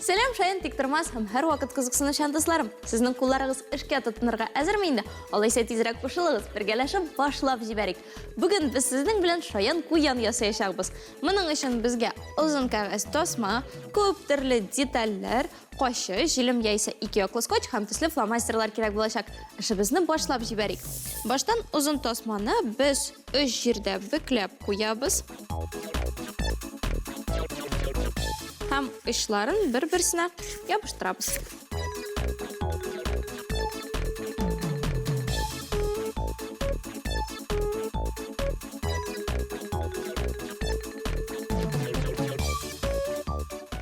Сәлам, шаян тиктормас һәм һәрвакыт кызыксынучан дусларым! Сезнең кулларыгыз эшкә тотынырга әзерме инде? Алайса тизрәк кушылыгыз, бергәләшеп башлап җибәрик. Бүген без сезнең белән шаян куян ясаячакбыз. Моның өчен безгә озын кәгазь тасма, күп төрле детальләр, кайчы, җилем яисә ике яклы скотч һәм төсле фломастерлар кирәк булачак. Эшебезне башлап җибәрик. Баштан озын тасманы без өч җирдә бөкләп куябыз. Һәм очларын бер-берсенә ябыштырабыз.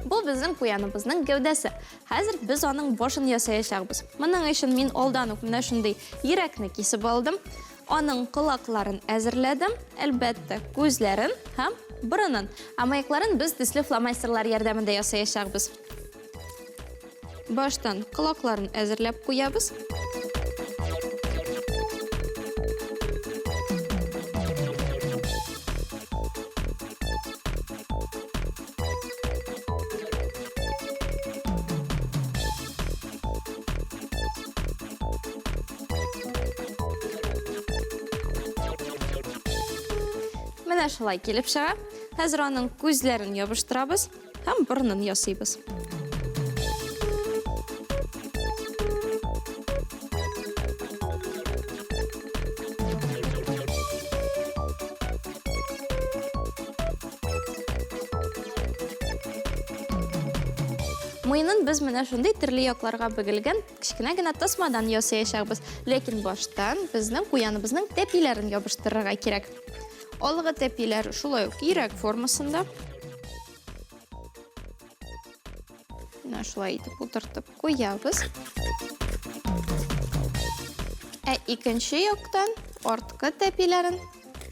Бу безнең куяныбызның гәүдәсе. Хәзер без аның башын ясаячакбыз. Моның өчен мин алдан ук менә шундый йөрәкне кисеп алдым. Аның колакларын әзерләдем, әлбәттә, күзләрен һәм борынын. Ә мыекларын без төсле фломастерлар ярдәмендә ясаячакбыз. Баштан колакларын әзерләп куябыз. Менә шулай килеп чыга. Хәзер аның күзләрен ябыштырабыз һәм борынын ясыйбыз. Муенын без менә шундый төрле якларга бөгелгән кечкенә генә тасмадан ясаячакбыз. Ләкин баштан безнең куяныбызның тәпиләрен ябыштырырга кирәк. Алгы тәпиләр шулай ук йөрәк формасында. Менә шулай итеп утыртып куябыз. Ә икенче яктан арткы тәпиләрен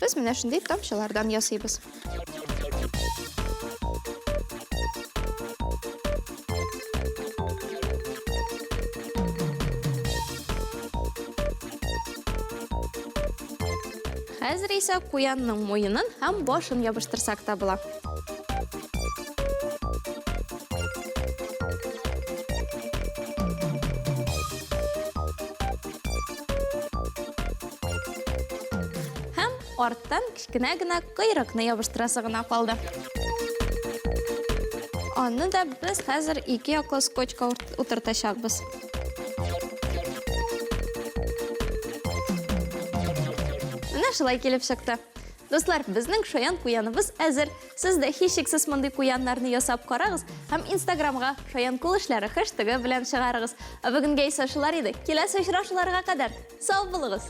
без менә шундый тамчылардан ясыйбыз. Хәзер исә куянның муенын һәм башын ябыштырсак та була. Һәм арттан кечкенә генә койрыкны ябыштырасы гына калды. Аны да без хәзер ике яклы скотчка утыртачакбыз. Менә шулай килеп чыкты. Дуслар, безнең шаян куяныбыз әзер. Сез дә һичшиксез мондый куяннарны ясап карагыз һәм Инстаграмга шаян кул эшләре хэштегы белән чыгарыгыз. Ә бүгенгә исә шулар иде. Киләсе очрашуларга кадәр сау булыгыз!